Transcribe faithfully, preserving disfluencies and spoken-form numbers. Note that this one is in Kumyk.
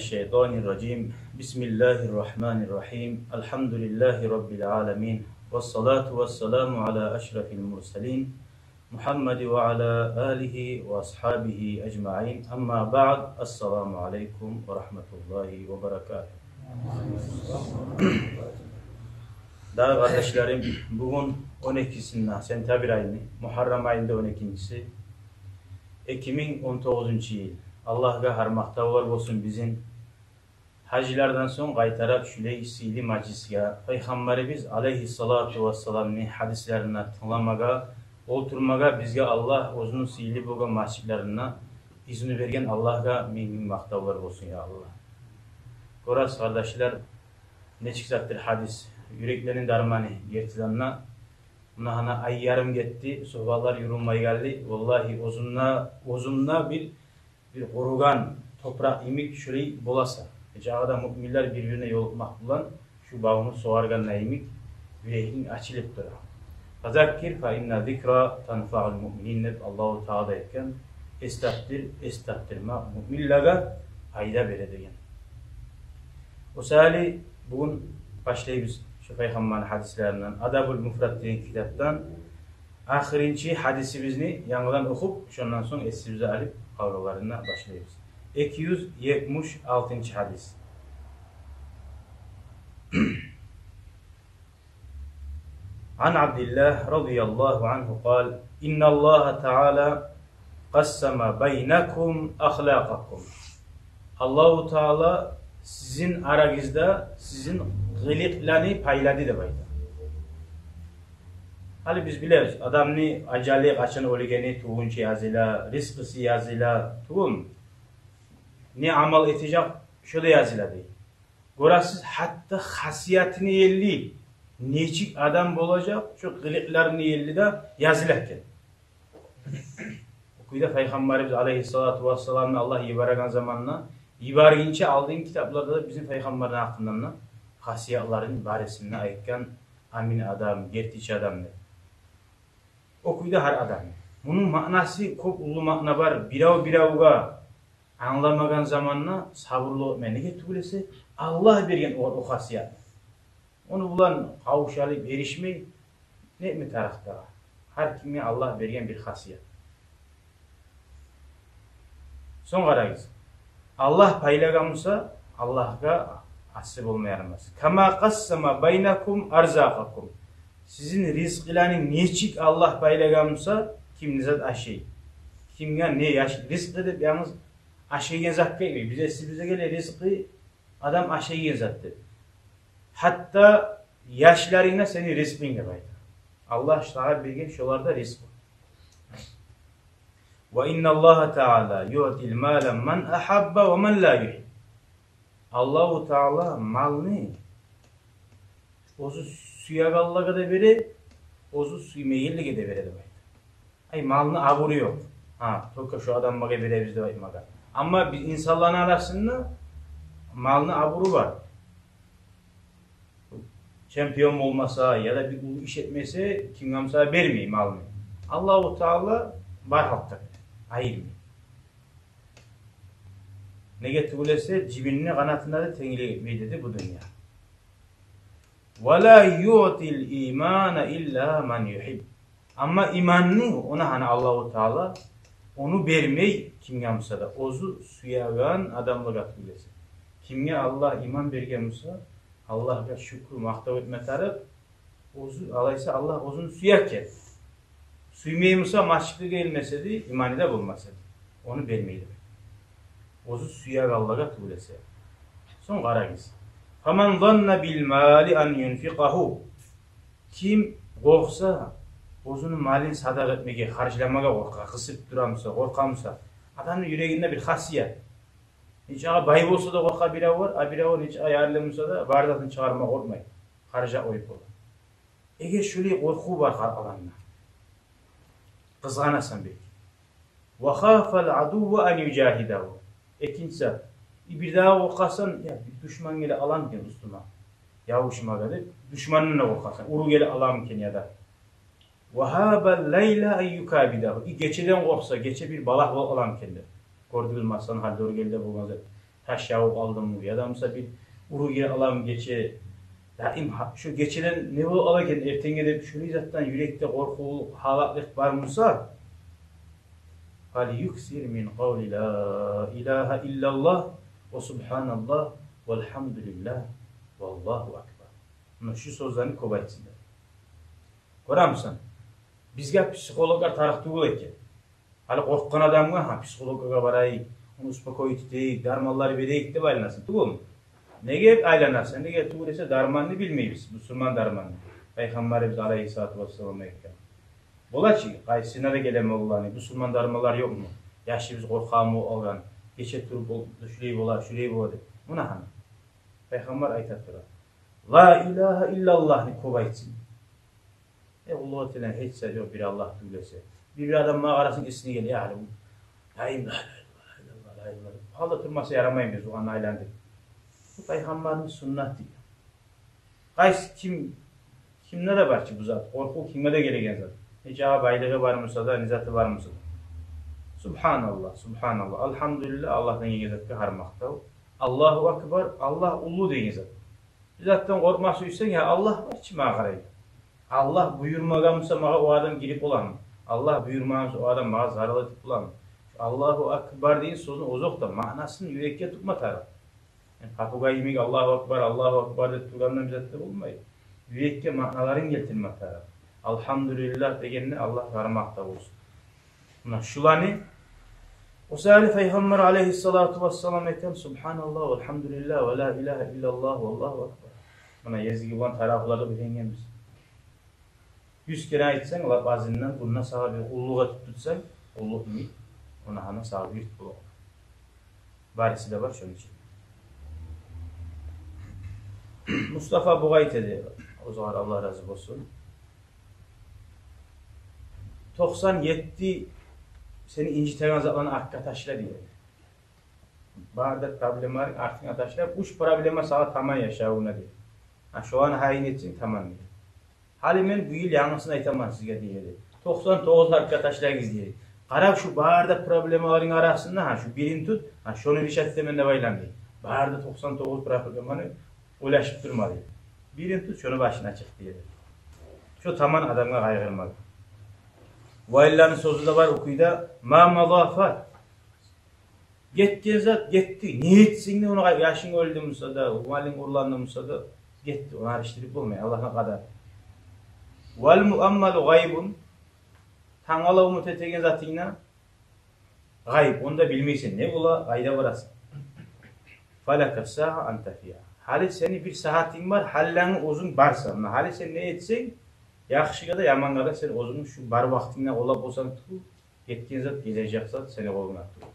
الشيطان الرجيم. بسم الله الرحمن الرحيم. الحمد لله رب العالمين. والصلاة والسلام على أشرف المرسلين محمد وعلى آله وأصحابه أجمعين. أما بعد. السلام عليكم ورحمة الله وبركاته. Дагъы, къардашларым, бугюн он экисинде, сентябрь айны, Мугьаррам айны да он экинчиси, эки минг он тогъузунчу йыл. Аллагьгъа гьар макътавлар болсун бизин гьажилерден сонг къайтарып шулай сыйлы мажлисге, Пайхаммарыбыз алейгьиссалату вассаламны гьадислерин тынгламагъа, олтурмагъа бизге Аллагь оьзюню сыйлы болгъан межитлеринде изну берген Аллагьгъа минг-минг макътавлар болсун, я Аллагь. Гёресиз, къардашлар, нечик затдыр гьадис, юреклени дарманы, гертиден де. Муна гьана ай ярым гетди, сухбатлар юрюлмей къалды. Валлагьи, оьзюмде, оьзюмде бир, бир къуругъан топуракъ йимик шулай боласан. Гьеч агъада муъминлер бир-бирине ёлукъмакъ булан шу бавну сугъаргъанда йимик юрегинг ачылып тура. «Фазаккир фа инна зикра танфаул муъминин» деп Аллагьу Таала айтгъан. Эс тапдыр, эс тапдырмакъ муъминлеге пайда бере деген. О саялы бугюн башлайбыз шу Пайхаммарны гьадислеринден, «Адабул муфрад» деген китапдан ахырынчы гьадисибизни янгыдан охуп, шондан сонг эсибизге алып, къалгъанларын башлайбыз. Эки юз етмиш алтынчы гьадис. عن عبد الله رضي الله عنه قال: إن الله تعالى قسم بينكم أخلاقكم. Аллагьу Таала сизин арагъызда сизин къылыкъланы пайлады деп айта. Гьали биз билебиз, адамны ажалы къачан оьлгени тюгюнче языла, ризкъысы языла, тюгюлмю? Не амал этежек, шо да языла дей. Гёресиз, гьатта хасиятыны ери, нечик адам болажакъ, шо къылыкъларыны ери де языла экен. О кюйде Пайхаммарыбыз алейгьиссалату вассаламны Аллагь йибереген заманда, йибергинче алдын китапларда да бизин Пайхаммарны гьакъындан да хасиятларын барысын да айтгъан, амин адам, гертичи адам деп. О кюйде гьар адам. Муну маънасы кёп, уллу маъна бар. Бирев-биревге англамагъан заманда сабурлу болма, неге тюгюл эсе Аллагь берген о, о хасият. Ону булан къавшалып эришмей, не этме тарыкъ дагъы? Гьар кимге Аллагь берген бир хасият. Сонг къарагъыз. Аллагь пайлагъан буса, Аллагьгъа асы болма ярамас. «Кама къассама байнакум арзакъакум». Сизин ризкъыланы нечик Аллагь пайлагъан буса, ким не зат ашай, кимге не яш-, ризкъы деп янгыз ашайгъан затгъа гелмей. Биз эсибизге геле ризкъы, адам ашайгъан зат деп. Гьатта яшларынг да сени ризкъынг деп айта. Аллагь сагъа берген шолар да ризкъы. «Ва инналлагьа таала юътил мала ман агьабба ва ман ла югьиб». Аллагьу Таала малны оьзю сюегенлеге де бере, оьзю сюймейгенлеге де бере деп айта. Ай, малны абуру ёкъ. Гьа, только шо адамлагъа беребиз деп айтмагъа. Амма биз инсанланы арасында малны абуру бар. Чемпион болмаса яда бир уллу иш этмесе, кимге буса бермей малны. Аллагьу Таала бар гьалда бере, айырмай. Неге тюгюл эсе, жибинни къанатына да тенглик этмей деди бу дюнья. «Ва ла юътил имана илла ман югьиб». Амма иманны, ону гьана Аллагьу Таала, ону бермей кимге буса да, оьзю сюеген адамлагъа тюгюл эсе. Кимге Аллагь иман берген буса, Аллагьгъа шюкюр, макътав этме тарыкъ. Оьзю, алайса Аллагь оьзюн сюе экен. Сюймей буса, межитге гелмес эди, иманы да болмас эди. Ону бермей деп. Оьзю сюегенлеге тюгюл эсе. Сонг къарагъыз. «Фаман занна бил мали ан юнфикъагьу». Ким къоркъса, оьзюню малын садагъа этмеге, харжламагъа къоркъа, къысып тура буса, къоркъа буса. Адамны юрегинде бир хасият. Нечакъы бай болса да къоркъа биревлер, а биревлер нечакъы ярлы буса да, бар затын чыгъарма къоркъмай, харжа къоюп бола. Эгер шулай къоркъув бар къалгъанда, къызгъанасан бек. «Ва хафал адувва ан южагьидагьу». Экинчиси, и бирдагъы къоркъасан, я, бир душман геле аламы экен уьстюме, ябушмагъа деп, душмандан да къоркъасан, уру геле аламы экен яда. «Ва хабал лайла ан юкабидагьу». И гечеден къоркъса, гече бир балагь болуп аламы экен деп. Гёрдюгюзмю, масала, гьали дёрт гелде болгъан зат. таш явуп алдымы, яда буса бир уру гелип аламы гече, даим гьа-, шо гечеден не болуп ала экен эртенге деп, шолай затдан юрекде къоркъувлукъ, гьалаклыкъ бар буса, «Фальюксир мин къавли ла илагьа иллаллагь ва субгьаналлагь валгьамдулиллагь валлагьу акбар». Муна шу сёзлени кёп айтсын деп. Гёремисен, бизге психологлар тарыкъ тюгюл экен. Гьали къоркъгъан адамгъа, гьа, психологгъа барайыкъ, ону успокоить этейик, дарманлар берейик деп айланасан, тюгюлмю? Неге айланасан? Неге тюгюл эсе, дарманны билмейбиз, бусурман дарманны. Пайхаммарыбыз алайгьиссалату вассалам айтгъан. Бола чы, къайсына да геле молланы, бусурман дарманлар ёкъму? Яшыбыз къоркъагъан болуп алгъан, гече туруп ол шулай бола, шулай бола деп. Муна гьана. Пайхаммар айта тура: «Ла илагьа иллаллагьны кёп айтсын». Э, Аллагьу Тааланы гьеч зат ёкъ, бир Аллагь тюгюл эсе. Бир-бир адам магъа къарасын, эсине геле, я, гьали бу даим ла илагьа иллаллагь, ла илагьа иллаллагь. Гьалда турмаса ярамаймы биз, огъар айландыкъ. Бу Пайхаммарны суннаты. Къайсы ким, кимде де бар чы бу зат. Къоркъув кимге де гелеген зат. Нечакъы байлыгъы бар буса да, не заты бар буса да. Субгьаналлагь, субгьаналлагь. Алгьамдулиллагь, Аллагьдан гелген затгъа гьар макътав. Аллагьу акбар, Аллагь уллу деген зат. Бир затдан къоркъма сюйсенг, я, Аллагь бар чы магъа къарай. Аллагь буюрмагъан буса, магъа о адам гирип боламы? Аллагь буюрмагъан буса, о адам магъа зарал этип боламы? Шу Аллагьу акбар деген сёзню озокъда маънасын юрекге тутма тарыкъ. Яни попугай йимик Аллагьу акбар, Аллагьу акбар деп тургъандан бир зат да болмай. Юрекге маъналарын гелтирме тарыкъ. Алгьамдулиллагь дегенде Аллагьгъа гьар макътав болсун. Муна шуланы, о саялы Пайхаммар алайгьиссалату вассалам айтгъан: «Субгьаналлагь, валгьамдулиллагь, ва ла илагьа иллаллагь, валлагьу акбар». Муна езги булан таравигьларда уьйренгенбиз. Юз керен айтсанг, лап азындан, гюнде сагъа бир къуллукъ этип турсанг, къуллукъ йимик, муна гьана сагъа вирд бола. Барысы да бар шону ичинде. Мустафа бугъай эди, огъар Аллагь рази болсун. Токъсан етти сени инжитеген затланы артгъа ташла деген. Бары да проблемаларынгны артынга ташлап, уьч проблема сагъа таман яшавунгда деген. Гьа, шоланы гьайын этсенг, таман деген. Гьали мен бу йыл янгысын айтаман сизге деген. Токъсан тогъузну артгъа ташлагъыз деген. Къарап, шу бары да проблемаларынгны арасында, гьа, шу бирин тут, гьа, шону решать этемен деп айлан деген. Бары да токъсан тогъуз проблеманы ойлашып турма деген. Бирин тут, шону башына чыкъ деген. Шо таман адамгъа къайгъырма деген. Валилланы сёзю де бар, укуйда: «Ма мада фат». Гетген зат гетди. Не этсенг де ону, яшынг оьлдю буса да, малынг урланды буса да, гетди. Ону алышдырып болмай, Аллагьны къадары. «Вал муаммалу гъайбун». Тангала умут этеген затынг да гъайып, ону да билмейсен, не бола, къайда барасан. «Фалака сагьа анта фигьа». Гьали сени бир сагьатынг бар, гьаллангы оьзюнг барсан. Муна гьали сен не этсенг, яхшыгъа да, ямангъа да, сен оьзюнгню шу бар вакътингде къоллап болсанг тюгюл, гетген зат, гележек зат сени къолунгда тюгюл.